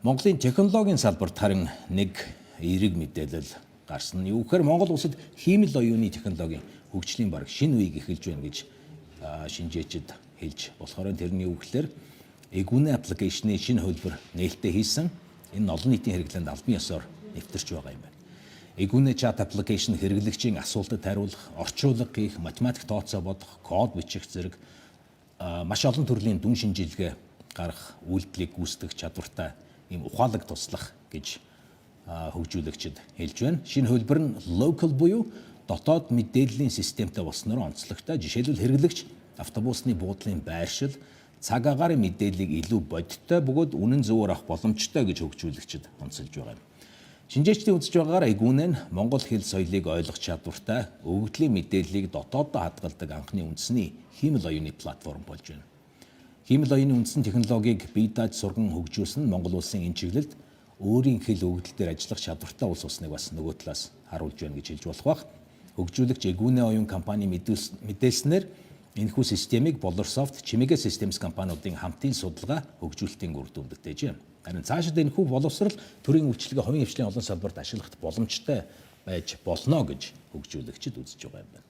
Монголын технологийн салбарт харин нэг эерэг мэдээлэл гарсан. Юу гэхээр Монгол улсад хиймэл оюуны технологийн хөгжлийн бараг шинэ үеийг эхэлж байна гэж шинжээчид хэлж болохоор тэрний юу гэхээр Эгүнэ application-ы шинэ хувилбар нээлттэй хийсэн. Энэ нь олон нийтийн хэрэглээнд албан ёсоор нэвтэрч байгаа юм байна. Эгүнэ chat application хэрэглэгчийн асуултад хариулах, орчуулга хийх, математик тооцоо бодох, код бичих зэрэг маш олон төрлийн дүн шинжилгээ гаргах үйлдэлийг гүйцэтгэх чадвартай ийм ухаалаг туслах гэж хөгжүүлэгчид хэлж байна. Шинэ хувилбар нь local буюу дотоод мэдээллийн системтэй болсноор онцлогтой. Жишээлбэл, хэрэглэгч автобусны буудлын байршил, цаг агаарын мэдээллийг илүү бодиттой бөгөөд үнэн зөвөөр авах боломжтой гэж хөгжүүлэгчид онцолж байгаа юм. Шинжээчдийн үзэж байгаагаар Эгүнэ нь монгол хэл соёлыг ойлгох чадвартай, өгөгдлийн мэдээллийг дотооддоо хадгалдаг анхны үндэсний хиймэл оюуны платформ болж байна. Хиймэл оюуны үндсэн технологиг бие дааж сурган хөгжүүлсэн нь Монгол улсын энэ чиглэлд өөрийн хэл өгөгдөл дээр ажиллах чадвартай улс болсныг бас нөгөө талаас харуулж байна гэж хэлж болох байх. Хөгжүүлэгч Эгүнэ оюун компани мэдээлснээр энэхүү системийг Bolorsoft, Чимэгэ Systems компаниудын хамтын судалгаа хөгжүүлэлтийн үр дүн бүтээжээ. Харин цаашид энэхүү боловсрол төрийн үйлчилгээ, хувийн хэвшлийн олон салбарт ашиглах боломжтой байж болно гэж хөгжүүлэгчид үзэж байгаа юм байна.